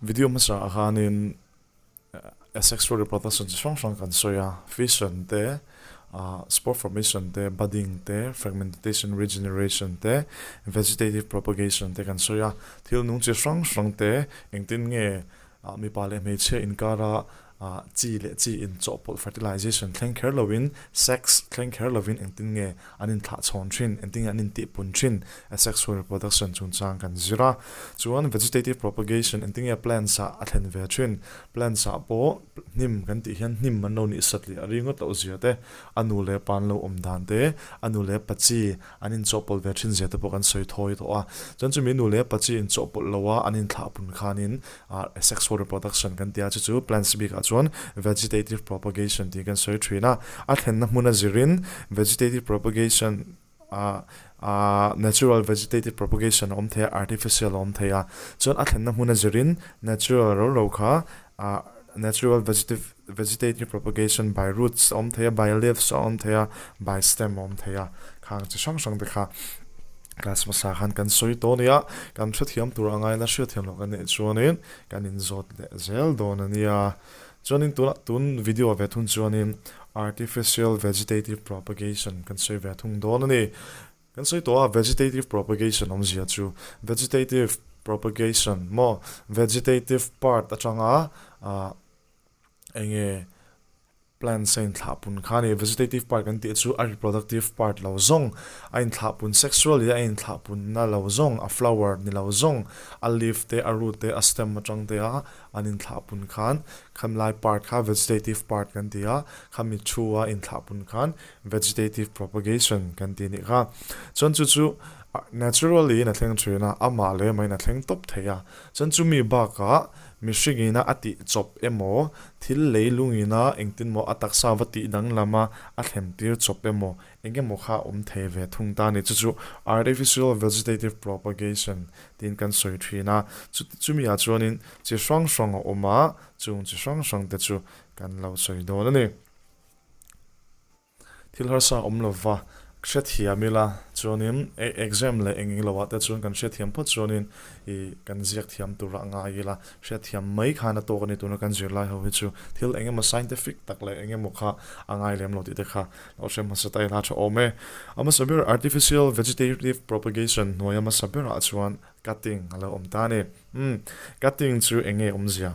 Video hmasa ah khanin asexual reproduction chi hrang hrang kan sawi a, fission te, spore formation te, budding te, fragmentation, regeneration te, vegetative propagation te kan sawi a. Thil nung chi hrang hrang te engtin nge mipa leh hmeichhia inkara chi leh chi inchawhpawlh fertilization thleng kher lovin, sex thleng kher lovin engtin nge an inthlah chhawn thin, engtin nge an intihpun thin asexual reproduction chungchang kan zir a. Chuan vegetative propagation engtin nge plants ah a thlen ve thin, plants ah pawh hnim kan tih hian hnim an lo nih sat leh a ringawt loh zia te, a nu leh pa an lo awm dan te, a nu leh pa chi an inchawhpawlh ve thin zia te pawh kan sawi thawi tawh a. Chuan chumi nu leh pa chi inchawhpawlh lo a an inthlahpun khanin Asexual reproduction kan ti a, chu chu plants bikah chuan vegetative propagation tih kan sawi thin a. A thlenna hmuna zirin vegetative propagation ah ah natural vegetative propagation a awm thei a, artificial a awm thei a. Chuan a thlenna hmuna zirin natural ro ro kha ah natural vegetative vegetative propagation by roots a awm thei a, by leaves a awm thei a, by stem a awm thei a. Khang chi hrang hrang te kha Class hmasa khan kan sawi tawh a nia, kan hrethiam tur a ngaina hriatthiam loh kan neih chuanin kan inzawt leh zel dawn a nia. Chuanin tunah tun video ve thung chuanin artificial vegetative propagation kan sawi ve thung dawn a ni. Kan sawi tawh a vegetative propagation awmzia chu vegetative propagation maw vegetative part atanga ah eng nge Plants a inthlahpun kha a ni. Vegetative part kan tih chu a reproductive part lo zawng, a inthlahpun sexually a inthlahpunna lo zawng, a flower ni lo zawng, a leaf te, a root te, a stem atang te a an inthlahpun khan khamlai part kha vegetative part kan ti a, khami thu a inthlahpun khan vegetative propagation kan ti nih kha. Chuan chu chu naturally in a thleng thin a, amah leh amahin a thleng tawp thei a. Chuan chumi bakah mihringina a tih chawp emaw, thil lei lungina engtin maw a taksa va tih danglama a thlen tir chawp emaw, eng emaw kha a awm thei ve thung ta a ni. Chu chu artificial vegetative propagation tiin kan sawi thin a. Chu chumi ah chuanin chi hrang hrang a awm a, chung chi hrang hrang te chu kan lo sawi dawn a ni. Thil harsa awm lova hrethiam ila chuanin exam leh eng eng loah te chuan kan hrethiam phawt chuanin ih kan ziak thiam tura ngai ila hrethiam mai khan a tawk a ni tuna kan zirlai ho hi chu thil eng emaw scientific tak leh eng emaw kha a ngai lem lo tih te kha lo hre hmasa ta ila tha awm e. A hmasa ber artificial vegetative propagation hnuai a hmasa berah chuan cutting a lo awm ta a ni. Umm cutting chu eng nge awmzia?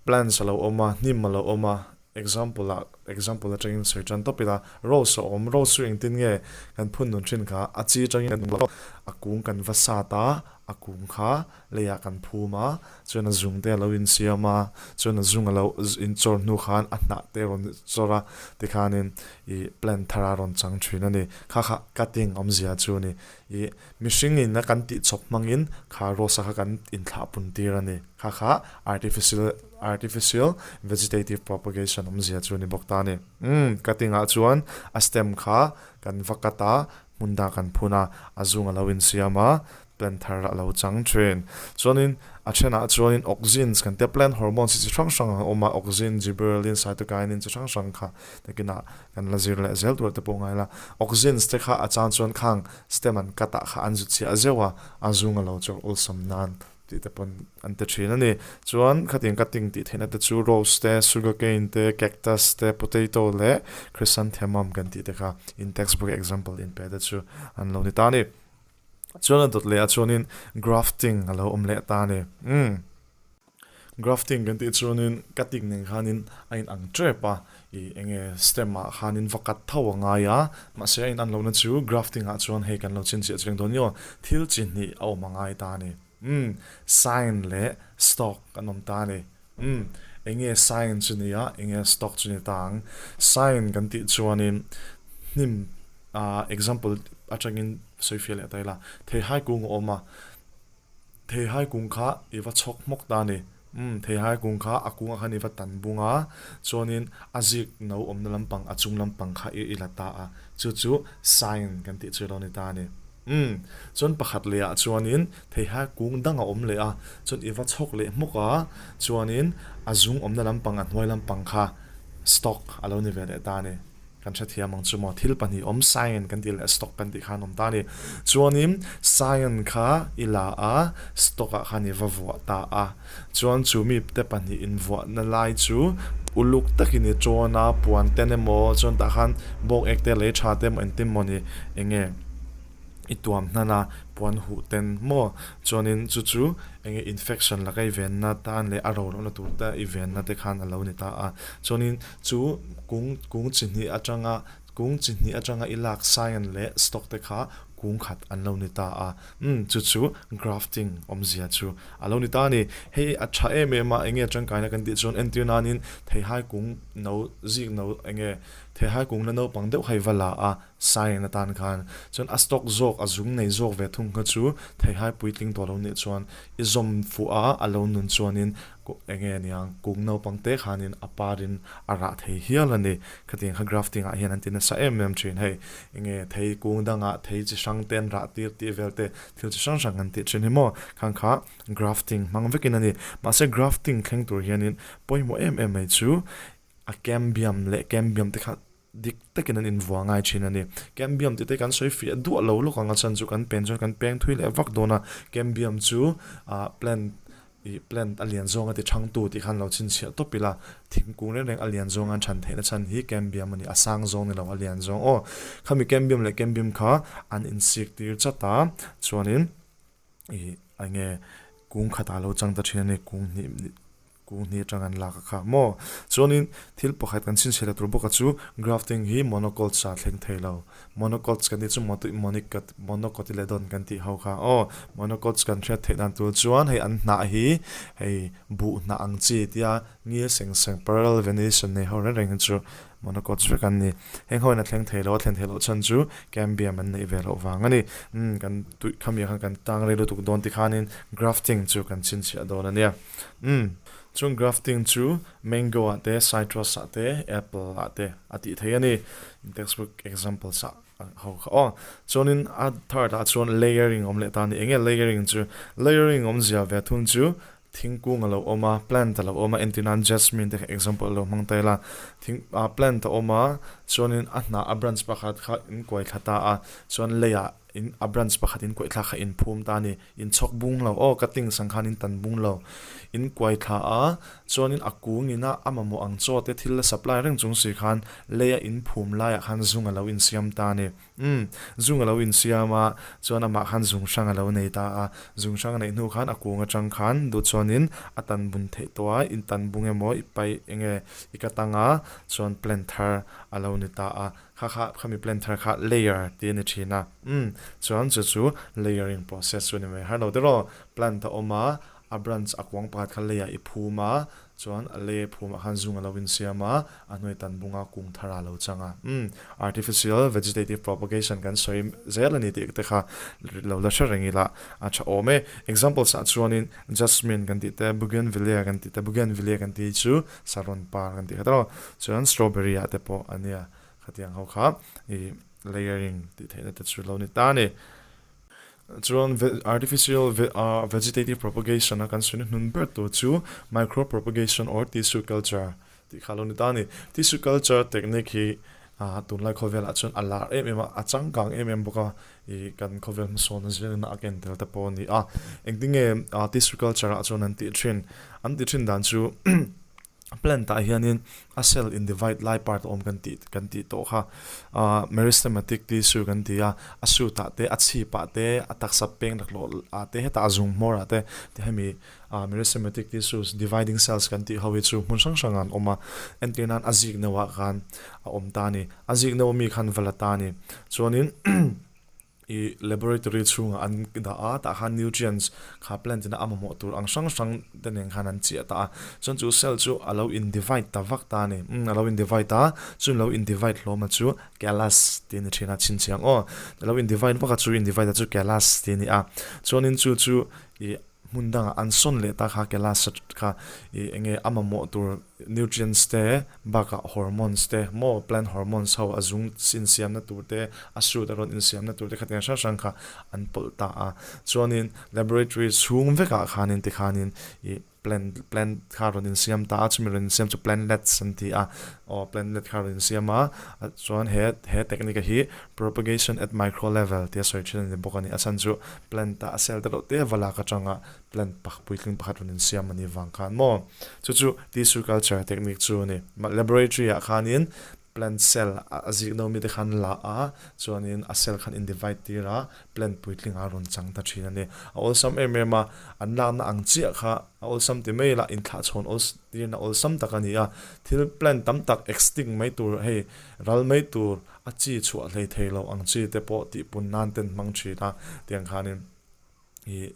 Plants a lo awm a, hnim a lo awm a, Example ah example atangin sawi tan tawp ila, rose a awm, rose chu engtin nge kan phun nun thin kha, a chi atangin kan lo a kung kan va sat a, a kung kha leiah kan phum a, chuan a zung te a lo insiam a, chuan a zung a lo inchawr hnu khan a hnah te a rawn chawr a, tikhanin ih plant thar a rawn chang thin a ni. Kha kha cutting awmzia chu a ni. Ih mihring in a kan tih chawp hmangin kha rose a kha kan inthlah pun tir a ni. Kha kha artificial artificial vegetative propagation awmzia chu a ni bawk ta a ni. Umm cutting ah chuan a stem kha kan va cut a, hmun dang kan phun a, a zung a lo insiam a, plant thar a lo chang thin. Chuanin a thenah chuanin auxins kan tia plant hormones hi chi hrang hrang a awm a, auxin, gibberellin, cytokinin chi hrang hrang kha nakinah kan la zir leh zel tur te pawh ngai la. Auxins te kha a chang chuan khang stem an cut ah kha an zu chhiah zeuh a, a zung a lo chawrh awlsam nan tih te pawn an ti thin a ni. Chuan khatiang cutting tih theihna te chu rose te, sugar cane te, cactus te, potato leh chrysanthemum kan tih te kha in textbook example in pe te chu an lo ni ta a ni. Chuan a dawt leh ah chuanin grafting a lo awm leh ta a ni. Umm. Grafting kan tih chuanin cutting nen khanin a in ang tep a, ih eng nge stem ah khanin va cut tho a ngai a, mahse a in an lohna chu grafting ah chuan hei kan lo chhinchhiah chiang dawn nio, thil chi hnih a awm a ngai ta a ni. Umm sign leh stock an awm ta a ni. Umm eng nge sign chu ni a, eng nge stock chu ni ta ang. Sign kan tih chuanin hnim ah example atangin sawi fiah leh ta ila, theihai kung a awm a, Theihai kung kha i va chhawk hmawk ta a ni. Umm, theihai kung kha a kungah khan i va tan bung a, chuanin a zik no awmna lampang, a chung lampang kha i i la ta a, chu chu sign kan tih chu a lo ni ta a ni. Umm, chuan pakhat lehah chuanin theihai kung dang a awm leh a, chuan i va chhawk leh hmawk a, chuanin a zung awmna lampang, a hnuai lampang kha stock a lo ni ve leh ta a ni. Kan hrethiam ang chu maw? Thil pahnih awm, scion kan tih leh stock kan tih khan awm ta a ni. Chuanin scion kha i la a, stock ah khan i va vuah ta a. Chuan chu mi te pahnih invuahna lai chu uluk takin i tawn a, puan ten emaw chuan tah khan bawk ek te lei tha te emaw engtin maw ni eng nge i tuam hnan a, puan huh ten maw chuanin chu chu eng nge infection laka i venna tan leh a ro lohna tur te i venna te khan a lo ni ta a. Chuanin chu kung kung chi hnih atanga kung chi hnih atanga i lak scion leh stock te kha kung khat an lo ni ta a. Umm chu chu grafting awmzia chu a lo ni ta a ni. Hei a tha em em a, enge tangkaina kan tih chuan entir nanin theihai kung no zik no enge theihai kung la naupang deuh kha i va la a sign atan khan chuan a stock zawk a zung nei zawk ve thung kha chu theihai puitling tawh lo nih chuan i zawm fuh a a lo nun chuanin Enge aniang, kung naupang te khanin a parin a rah thei hial a ni. Khatiang kha grafting ah hian an ti nasa em em thin. Hei, enge thei kung dangah thei chi hrang te an rah tir tih vel te thil chi hrang hrang an tih thin hi maw? Khang kha grafting hmang vekin a ni. Mahse grafting thleng tur hianin pawimawh em em mai chu a cambium leh cambium te kha Dik takin an invuah ngai thin a ni. Cambium tih te kan sawi fiah duah lo lawk ang a chhan chu kan pen chuan kan peng thui leh vak dawn a. Cambium chu ah plant ih plant a lian zawnga ti thangtu tih khan lo chhinchhiah tawp ila. Thingkung reng reng a lian zawnga an than theihna chhan hi cambium a ni. A sang zawng ni lo a lian zawng aw. Khami cambium leh cambium kha an insik tir chat a chuanin ih eng nge kung khatah a lo chang ta thin a ni kung hnih Kung hnih atang an lak a kha maw? Chuanin thil pakhat kan chhinchhiah ta tur bawk a chu grafting hi monocots ah thleng thei lo. Monocots kan tih chu monocotyledon kan tih ho kha aw. Monocots kan hriat theih dan tur chuan hei an hnah hi hei buh hnah ang chi tia ngil seng seng parallel venation nei ho reng reng hi chu monocots vek an ni. Heng ho in a thleng thei lo a thlen theih loh chhan chu cambium an neih ve loh vang a ni. Umm kan tuih khami ah khan kan tang rei lutuk dawn tikhanin grafting chu kan chhinchhiah dawn a nia. Umm, chuan grafting chu mango ah te, citrus ah te, apple ah te a tih theih a ni. In textbook examples ah ho kha aw. Chuanin a third ah chuan layering awm leh ta a ni. Enge layering chu? Layering awmzia ve thung chu thingkung a lo awm a, plant a lo awm a, entir nan jasmine te kha example a lo hmang ta ila. Thing ah plant a awm a, chuanin a hnah a branch pakhat kha in kuai thla ta a, chuan lei ah in a branch pakhat in kuaih thlak kha in phum ta a ni. In chhawk bung lo aw cuttings ang khan in tan bung lo. In kuai thla a, chuanin a kung ina a mamawh ang chaw te thil a supply reng chung si khan lei a in phum laiah khan zung a lo insiam ta a ni. Umm, zung a lo insiam a, chuan amah khan zung hrang a lo nei ta a. Zung hrang a neih hnu khan a kung atang khan duh chuanin a tan bun theih tawh a, in tan bung emaw i paih enge i ka tang a, chuan plant thar a lo ni ta a. Kha kha khami plant thar kha layer tih a ni thin a, umm chuan chu chu layering process chu a ni mai har lo tiraw, plant a awm a, a branch a kuang pakhat kha lei ah i phum a, chuan a lei phum ah khan zung a lo insiam a, a hnuai tan bunga kung thar ah a lo chang a, umm artificial vegetative propagation kan sawi zel a ni tih te kha lo la hre reng ila a tha awm e. Examples ah chuanin jasmine kan tih te, bougainvillea kan tih te, bougainvillea kan tih hi chu saron par kan tih kha tiraw, chuan strawberry ah te pawh a nia khatiang ho kha ih layering tih theihna te chu lo ni ta a ni. Chuan artificial vegetative propagation a kan sawi hnun ber tur chu micro propagation or tissue culture tih kha lo ni ta a ni. Tissue culture technique hi ah tunlai khawvelah chuan a lar em em a, a changkang em em bawk a ih kan khawvel hmasawn zirna a ken tel te pawh a ni a. Engtinge tissue culture ah chuan an tih thin? An tih thin dan chu Plant ah hianin a cell in divide lai part a awm kan tih kan tih tawh kha ah meristematic tissue kan ti a, a shoot ah te a chhip ah te a taksa peng laklawh ah te hetah a zung hmawr ah te ti hemi ah meristematic tissues dividing cells kan tih ho hi chu hmun hrang hrang ah an awm a, entir nan a zik neuh ah khan a awm ta a ni, a zik neuh ami khan va la ta a ni chuanin. I laboratory chhungah an dah a, tah khan nutrients kha plant ina a mamawh tur ang hrang hrang te nen khan an chiah ta a, chuan chu cell chu a lo in divide ta vak ta a ni, umm a lo in divide a, chu lo in divide hlawm a chu callus tih a ni thin a, chhinchhiang aw, a lo in divide vak a chu in divide a chu callus tih a ni a, chuanin chu chu ih hmun dangah an sawn leh ta kha callus kha ih eng nge a mamawh tur nutrients te bakah hormones te maw plant hormones ho a zung insiamna tur te a shoot a rawn insiamna tur te khatiang hrang hrang kha an pawlh ta a chuanin laboratory chhung vekah khanin tikhanin ih. Plant plant kha rawn insiam ta a, chumi rawn insiam chu plantlets an ti a, aw plantlet kha rawn insiam a, chuan he he technique hi propagation at micro level tia sawi thin a ni bawk a ni. A chhan chu plant a a cell te reuh te va lak atanga plant pakhat puitling pakhat rawn insiam a nih vang khan maw chu chu tissue culture technique chu a ni. Laboratory ah khanin plant cell a zik no mite khan la a, chuanin a cell khan in divide tir a, plant puitling a rawn chang ta thin a ni. A awlsam em em a, an lakna ang chiah kha a awlsam ti mai la inthlahchhawn awl tirna awlsam tak a ni a. Thil plant tam tak extinct mai tur hei ral mai tur a chi chhuah hlei thei lo ang chi te pawh tihpun nan ten hmang thin a, tiang khanin. Hi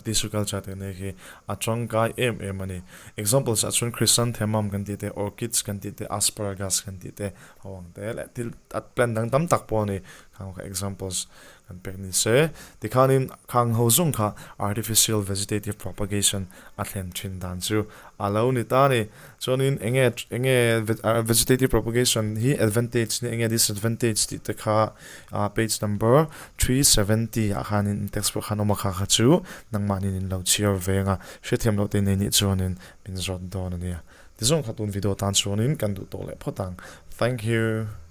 tissue culture te nei hi a tangkai em em a ni. Examples ah chuan chrysanthemum kan tih te, orchids kan tih te, asparagus kan tih te ho ang te leh thil a plant dang tam tak pawh a ni. Khang kha examples kan pek ni se. Tikhanin khang ho zawng kha artificial vegetative propagation a thlen thin dan chu a lo ni ta a ni. Chuanin enge enge vegetative propagation hi advantage nge enge disadvantage tih te kha page number 370 ah khanin textbook khan awm a kha kha chu nangmahni in lo chhiar veng a hrethiam loh te nei nih chuanin min zawt dawn a nia. Tizawng kha tun video tan chuanin kan duh tawh leh phawt ang. Thank you.